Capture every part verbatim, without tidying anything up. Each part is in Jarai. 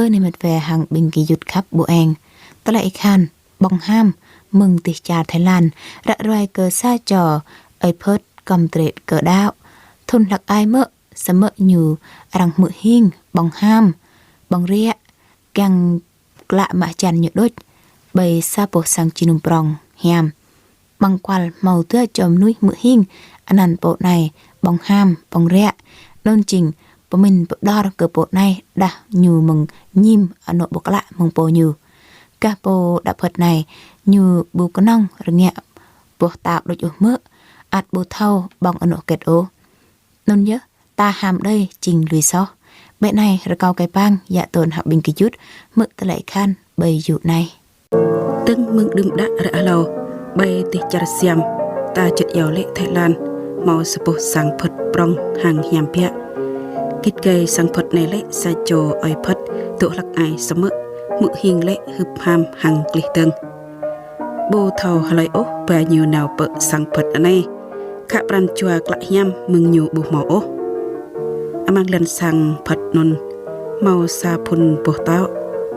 Ơ neh met wa hăng ƀing gơyut khăp ƀu eng. Tơlơi akhan ƀong ham mơ̆ng dêh čar Thái Lan ră ruai kơ sa čô ơi Phớt kŏm trĕ kơ đaŏ. Thŭn hlăk ai mơ̆, samơ̆ ñu arăng hmư̆ hing ƀong ham, ƀong riă, kiăng klă mă hơjăn ñu đôč ƀơi sa boh sang jơnum prong hiam. Amăng kual hmâo dua čô mơnuih hmư̆ hing, anăn pô anai ƀong ham, ƀong riă. Anŭn jing pơmĭn pơđor kơ pô anai đah ñu mơ̆ng ñim anŏ ƀu klă mơ̆ng pô ñu. Gah pô đaŏ Phớt anai, ñu ƀu kơnơ̆ng rơngiă boh tao đôč ôh mơ̆, ăt ƀu thâo ƀong anŏ hơget ôh. Anŭn yơh, ta ham đơi jing lui soh. Ƀơi anai rơkâo kơ ƀing yă tơ̆n hăng ƀing gơyut hmư̆ tơlơi akhan ƀơi yŭ anai. Dơ̆ng mơ̆ng đưm đă ră hlâo, ƀơi dêh čar Siam, ta čơt iâu lĕ Thái Lan, hmâo sa boh sang Phớt prong hăng hiam biă. Git gai sang Phớt anai lĕ sa čô ơi Phớt dŏ hlăk ai samơ̆ hmư̆ hing lĕ hưp ham hăng klih dơ̆ng. Ƀu thâo hlơi ôh ba ñu nao pơ sang Phớt anai, khă pran jua klă hiam mơ̆ng ñu ƀu hmâo ôh. Amăng lăn sang Phớt anŭn hmâo sa phŭn boh tao,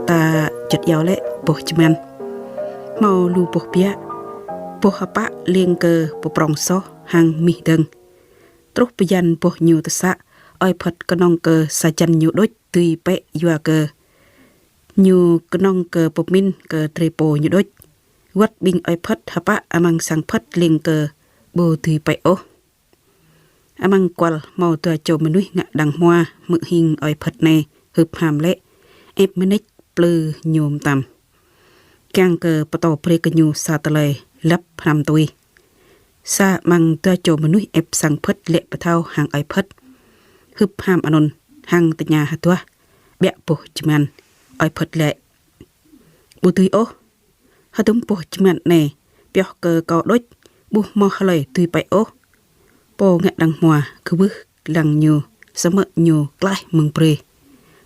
ta čơt iâu lĕ boh čơmăn. Hmâo lu boh biă, boh hơpă lêng kơ pơprong soh hăng mih dơ̆ng. Truh bơyan boh ñu tơsă, ơi Phớt kơnơ̆ng kơ sa hơjăn ñu đôč dưi pĕ yua kơ ñu kơnơ̆ng kơ pơmĭn kơ drơi pô ñu đôč. Wơ̆t ƀing ơi Phớt hơpă amăng sang Phớt lêng kơ ƀu dưi pĕ ôh. Amăng kual hmâo dua čô mơnuih ngă đang hmua hmư̆ hing ơi Phớt anai hưp ham lĕ, ĕp mơneč plư ñu mơtam, kiăng kơ pơtô brơi kơ ñu sa tơlơi lăp hrăm tui. Sa amăng dua čô mơnuih ĕp sang Phớt lĕ pơthâo hăng ơi Phớt hưp ham anŭn hăng tơña hơduah ƀiă boh čơmăn. Ơi Phớt lĕ: Ƀu dưi ôh. Hơdôm boh čơmăn anai pioh kơ kâo đôč, ƀu hmâo hlơi dưi pĕ ôh. Pô ngă đang hmua kơwưh lăng ñu, samơ̆ ñu klaih mơ̆ng brơi.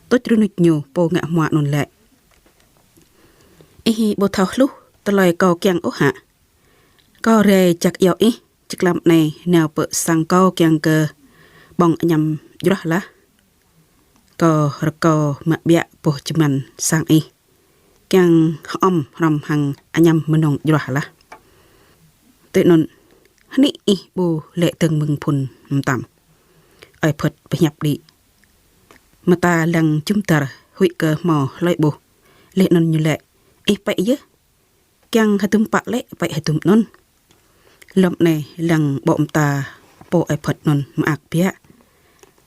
Tuč rơnuč ñu, pô ngă hmua anŭn lĕ: Ih ƀu thâo hluh tơlơi kâo kiăng ôh hă? Kâo rai jak iâu ih, čơklam anai nao pơ sang kâo kiăng kơ ƀơ̆ng añăm djruah lah. Kâo rơkâo mă ƀiă boh čơmăn sang ih, kiăng hơ̆m hrŏm hăng añăm mơnơ̆ng djruah lah. Tui anŭn, hơnĭ ih ƀu lĕ dơ̆ng mơ̆ng phŭn mơtam. Ơi Phơ̆t pơhiăp đĭ. Mơta lăng jum dar huĭ kơ hmâo hlơi ƀuh. Laih anŭn ñu laĭ: Ih pĕ yơh. Kiăng hơdôm pă lĕ pĕ hơdôm anŭn. Lơ̆m anai lăng ƀô̆ mơta pô ơi Phơ̆t anŭn mơak biă.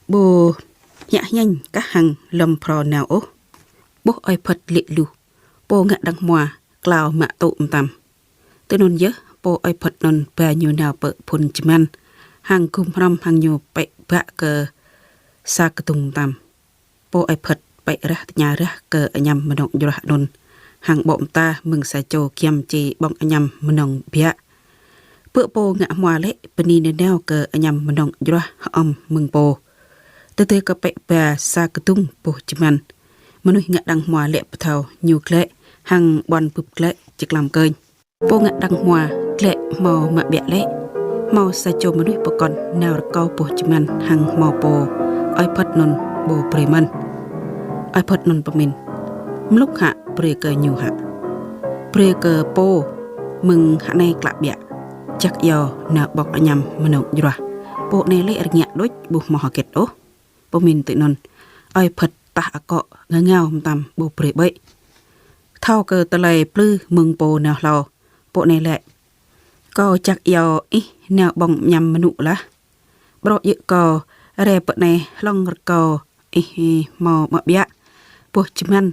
Ƀu hñă hñĕng kah hăng lơ̆m phrâo nao ôh. Ƀuh ơi Phơ̆t lê̆ luh, pô ngă đang hmua klao mă tŭ mơtam. Tui anŭn yơh, pô ơi Phơ̆t anŭn ba ñu nao pơ phŭn čơmăn, hăng gum hrŏm hăng ñu pĕ bă kơ sa kơdŭng mơtam. Pô ơi Phơ̆t pĕ rah tơña rah kơ añăm mơnơ̆ng djruah anŭn, hăng ƀô̆ mơta mơ̆ng sa čô giăm či ƀơ̆ng añăm mơnơ̆ng biă. Pơ pô ngă hmua lĕ bơni nanao kơ añăm mơnơ̆ng djruah hơ̆m mơ̆ng pô. Tơdơi kơ pĕ ba sa kơdŭng boh čơmăn, mơnuih ngă đang hmua lĕ pơthâo ñu glaĭ, hăng ƀuăn bưp glaĭ čơklam kơnh. Pô ngă đang hmua glaĭ hmâo mă ƀiă lĕ, hmâo sa čô mơnuih pơkŏn nao rơkâo boh čơmăn hăng hmâo pô ơi Phơ̆t anŭn ƀu brơi mơ̆n. Ơi Phơ̆t anŭn pơmĭn: Mlŭk hă brơi kơ ñu hă? Brơi kơ pô mơ̆ng hơnai klă ƀiă, jak iâu nao ƀơ̆ng añăm mơnơ̆ng djruah. Pô anai lĕ rơngiă đôč ƀu hmâo hơget ôh. Pơmĭn tui anŭn, ơi Phơ̆t tah akŏ ngangao mơtam ƀu brơi ƀơi. Thâo kơ tơlơi plư mơ̆ng pô nao hlâo, pô anai laĭ: Kâo jak iâu ih nao ƀơ̆ng añăm mơnŭ lah. Ƀrô djơ̆ kâo rai pơ anai hlŏng rơkâo ih hmâo mă ƀiă boh čơmăn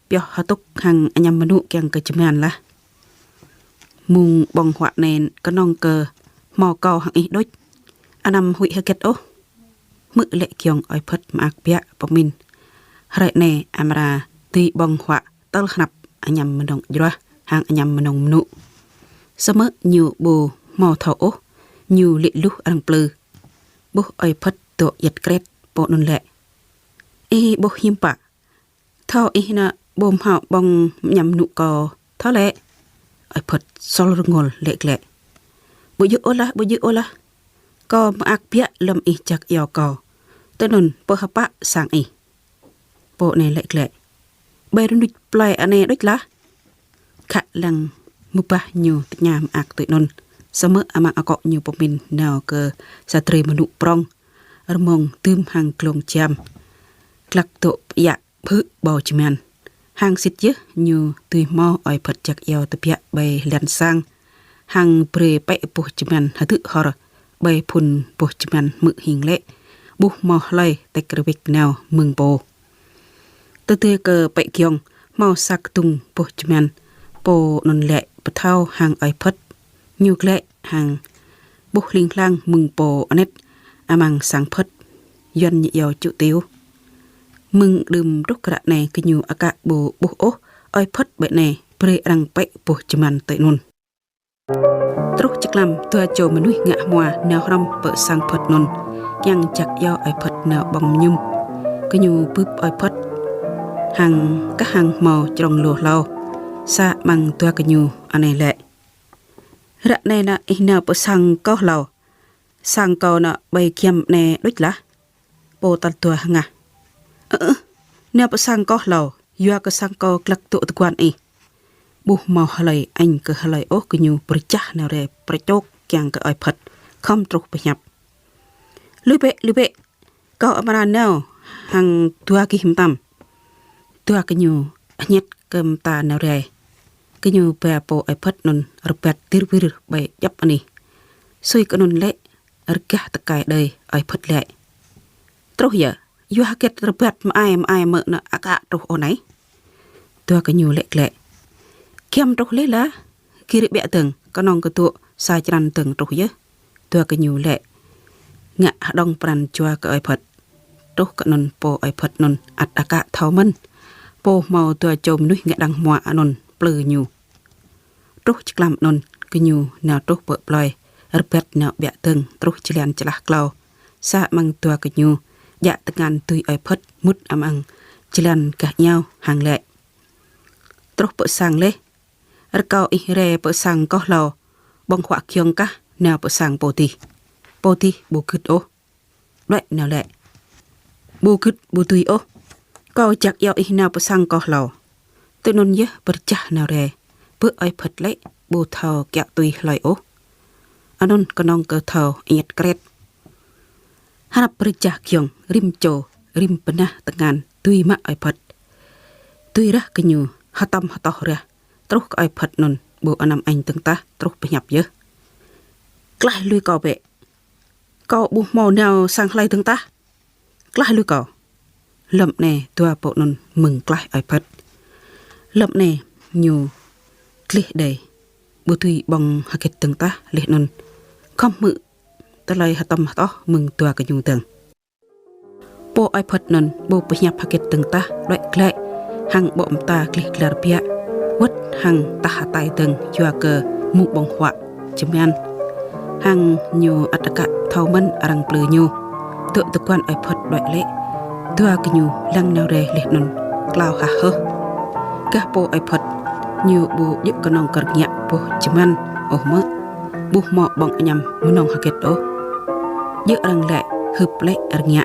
pioh hơtŭk hăng añăm mơnŭ kiăng kơ čơmăn lah. Mơ̆ng ƀơ̆ng huă anai kơnơ̆ng kơ hmâo kâo hăng ih đôč, anăm huĭ hơget ôh. Hmư̆ lĕ giŏng ơi Phơ̆t mơak biă pơmĭn: Hrơi anai amra dưi ƀơ̆ng huă tơl hnăp añăm mơnơ̆ng djruah hăng añăm mơnơ̆ng mơnŭ. Samơ̆ ñu ƀu hmâo thâo ôh, ñu lê̆ luh arăng plư. Ƀuh ơi Phơ̆t dŏ iăt kret, pô anŭn laĭ: Ih ƀuh hiư̆m pă? Thâo ih nao ƀu hmâo ƀơ̆ng añăm mơnŭ kâo thâo lĕ. Ơi Phơ̆t sol rơngôl laĭ glaĭ: Ƀu djơ̆ ôh lah, ƀu djơ̆ ôh lah. Kâo mơak biă lơ̆m ih jak iâu kâo. Tui anŭn pơhơpă sang ih. Pô anai laĭ glaĭ: Ƀơi rơnuč plơi anai đôč lah. Khă lăng mơbah ñu tơña mơak tui anŭn. Samơ̆ amăng akŏ ñu pơmĭn nao kơ sa drơi mơnŭ prŏng, rơmông dưm hăng glông jam, glăk dŏ pơiă phư̆ ƀâo jơman. Hăng sĭt yơh ñu dưi hmâo ơi Phơt jak iâu tơbiă ƀơi lăn sang. Hăng brơi pĕ boh jơman hơdư̆ hor ƀơi phŭn boh jơman hmư̆ hing lĕ ƀu hmâo hlơi tĕk rơwĕk nao mơ̆ng pô. Tơdơi kơ pĕ giŏng hmâo sa kơdŭng boh jơman, pô anŭn lĕ pơthâo hăng ơi Phơt. Ñu glĕ hăng ƀuh hling hlang mơ̆ng pô anet amăng sang Phơt, Yuan ñu iâu čŭ tiu. Mơ̆ng đưm truh kơ ră anai gơñu aka ƀu ƀuh ôh ơi Phơt ƀơi anai brơi arăng pĕ boh jơman tui anŭn. Truh čơklam dua čô mơnuih ngă hmua nao hrŏm pơ sang Phơt anŭn, kiăng jak iâu ơi Phơt nao ƀơ̆ng mơñum. Gơñu bưp ơi Phơt hăng kah hăng hmâo črông lu hlâo. Sa amăng dua gơñu anai lĕ: Ră anai nă ih nao pơ sang kâo hlâo? Sang kâo nă ƀơi giăm anai đôč lah. Pô tal dua hơngah: Ơ ơ, nao pơ sang kâo hlâo, yua kơ sang kâo glăk dŏ tơguan ih. Ƀu hmâo hlơi añ kơ hlơi ôh, gơñu pơrơjah nao rai prơčŏk kiăng kơ ơi Phơt khŏm truh pơhiăp. Lui bĕ, lui bĕ, kâo amra nao hăng dua gih mơtam. Dua gơñu hñĕt kơ mơta nao rai. Gơñu ba pô ơi Phơt anŭn rơbat dir wir ƀơi djŏp anih. Sui kơ anŭn lĕ rơgah tơkai đơi, ơi Phơt lĕ: Truh yơh, yua hơget rơbat mơai mơai mơ̆ nă aka truh ôh anai? Dua gơñu lĕ glĕ: Giăm truh leh lah, gir ƀiă dơ̆ng, kơnơ̆ng kơ dŏ sa črăn dơ̆ng truh yơh. Dua gơñu lĕ ngă hơđong pran jua kơ ơi Phơt. Truh kơ anŭn pô ơi Phơt anŭn ăt aka thâo mơ̆n. Pô hmâo dua čô mơnuih ngă đang hmua anŭn plư ñu. Truh čơklam anŭn, gơñu nao truh pơ plơi, rơbat nao ƀiă dơ̆ng truh jơlan čơlah klâo. Sa amăng dua gơñu djă tơngan dưi ơi Phơt mŭt amăng jơlan gah iao hăng lĕ: Truh pơ sang leh, rơkâo ih rai pơ sang kâo hlâo, ƀơ̆ng huă giŏng kah nao pơ sang pô dih. Pô dih ƀu gưt ôh. Đuaĭ nao lĕ: Ƀu gưt ƀu dưi ôh, kâo jak iâu ih nao pơ sang kâo hlâo. Tui anŭn yơh pơrơjah nao rai, bơ ơi Phơt lĕ ƀu thâo kiaŏ tui hlơi ôh. Anŭn kơnơ̆ng kơ thâo ĕt kret. Hrăp pơrơjah giŏng, rĭm čô rĭm bơnah tơngan dưi mă ơi Phơt. Dưi rah gơñu hơtăm hơtŏh rah, truh kơ ơi Phơt anŭn ƀu anăm añ dơ̆ng tah, truh pơhiăp yơh. Klaih lui kâo bĕ. Kâo ƀu hmâo nao sang hlơi dơ̆ng tah. Klaih lui kâo. Lơ̆m anai dua pô anŭn mơ̆ng klaih ơi Phơt. Lơ̆m anai ñu gleh đơi, ƀu dưi ƀơ̆ng hơget dơ̆ng tah, leh anŭn khŏm hmư̆ tơlơi hơtăm hơtŏh mơ̆ng dua gơñu dơ̆ng. Pô ơi Phơt anŭn ƀu pơhiăp hơget dơ̆ng tah, đuaĭ glăi hăng ƀô̆ mơta gleh glar biă, wơ̆t hăng tah hơtai dơ̆ng yua kơ mŭ ƀơ̆ng huă jơman. Hăng ñu ăt aka thâo mơ̆n arăng plư ñu. Dŏ tơguan ơi Phơt đuaĭ lĕ, dua gơñu lăng nao rai leh anŭn klao hah hơh. Gah pô ơi Phơt, ñu ƀu djơ̆ kơnơ̆ng kơ rơngiă boh jơman ôh mơ̆, ƀu hmâo ƀơ̆ng añăm mơnơ̆ng hơget ôh. Djơ̆ arăng lĕ hưp lĕ rơngiă.